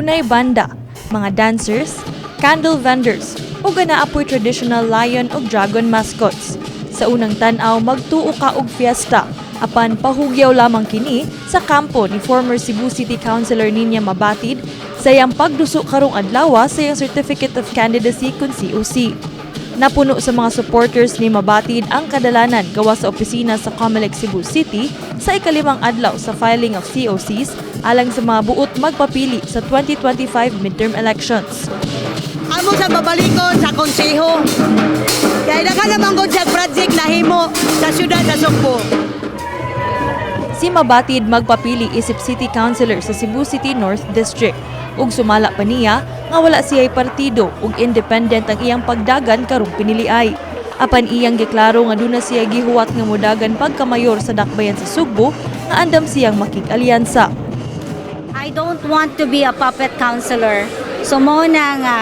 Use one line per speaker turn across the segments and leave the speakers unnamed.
Dunay banda, mga dancers, candle vendors, ug naa poy traditional lion ug dragon mascots. Sa unang tan-aw, magtuo ka og fiesta, apan pahugyaw lamang kini sa kampo ni former Cebu City Councilor Niña Mabatid sa iyang pagduso karong adlaw sa iyang Certificate of Candidacy kun COC. Napuno sa mga supporters ni Mabatid ang kadalanan gawa sa opisina sa COMELEC Cebu City sa ikalimang adlaw sa filing of COCs alang sa mga buot magpapili sa 2025 midterm elections.
Amo sa babalikon sa konseho. Kaya daghan naman gud siya project na himo sa syudad sa Sugbo.
Si Mabatid magpapili isip City Councilor sa Cebu City North District. Ug sumala pa niya nga wala siya'y partido ug independent ang iyang pagdagan karong piniliay. Apan iyang giklaro nga duna siya gihuwat nga mudagan pagkamayor sa dakbayan sa Sugbo nga andam siyang makig-alyansa.
I don't want to be a puppet councilor. So mo na nga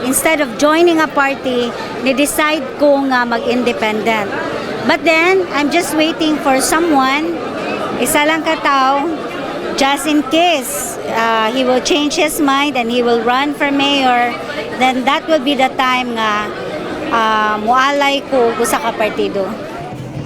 instead of joining a party, ni-decide ko nga mag-independent. But then, I'm just waiting for someone, isa lang ka tao, just in case he will change his mind and he will run for mayor, then that will be the time nga mualay ko usa ka partido.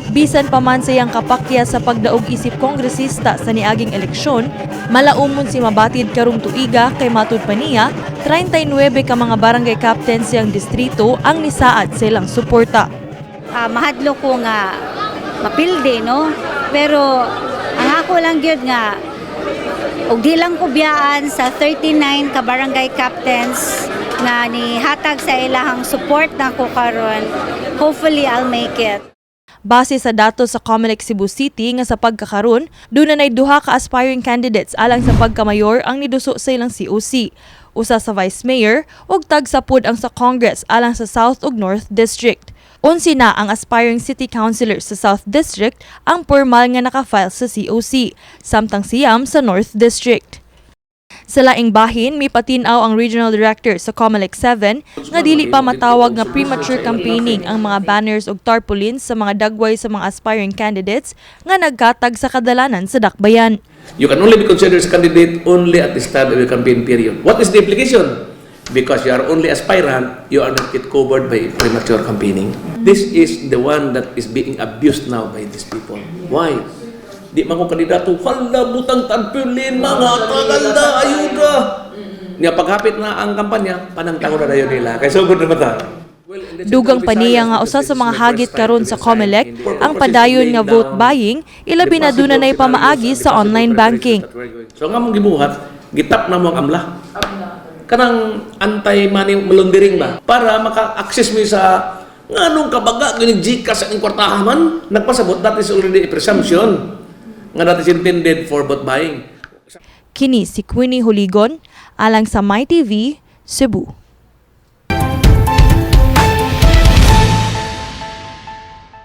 Bisan pa man sa iyang kapakya sa pagdaog isip kongresista sa niaging eleksyon, malaumon si Mabatid karong tuiga kay matud pa niya, 39 ka mga barangay captains siyang distrito ang nisaad sa ilang suporta.
Mahadlok ko nga mapildi, no, pero ang ako lang gyud nga og di lang ko biyaan sa 39 ka barangay captains nga nihatag sa ilahang support nako karon, hopefully I'll make it.
Base sa datos sa COMELEC Cebu City nga sa pagkakaron, duna nay duha ka aspiring candidates alang sa pagkamayor ang niduso sa ilang COC. Usa sa vice mayor ug tag-sapod ang sa Congress alang sa South ug North District. 11 na ang aspiring city councilors sa South District ang formal nga nakafile sa COC, samtang 9 sa North District. Sa laing bahin, mipatin-aw ang Regional Director sa COMELEC 7 nga dili pa matawag nga premature campaigning ang mga banners ug tarpaulins sa mga dagway sa mga aspiring candidates nga nagkatag sa kadalanan sa dakbayan.
You can only be considered as a candidate only at the start of your campaign period. What is the implication? Because you are only aspirant, you are not yet covered by premature campaigning. This is the one that is being abused now by these people. Why? Di man ko kandidato, hala, butang tarpaulin, mga kaganda, ayuda. Nya paghapit na ang kampanya, panangtangon na dayon nila. Kay sugod naman ta.
Dugang pa niya nga usa sa mga hagit karon sa COMELEC ang padayon nga vote buying, ilabi na duna nay pamaagi sa online banking.
So nga mong gibuhat, gitap na mo ang AMLA. Kanang anti-money laundering ba? Para maka-access mo sa nganong kabaga gani GCash ang kwartahan man. Nagpasabot, that is already a presumption nga that is intended for vote buying.
Kini si Queenie Huligon alang sa MyTV, Cebu.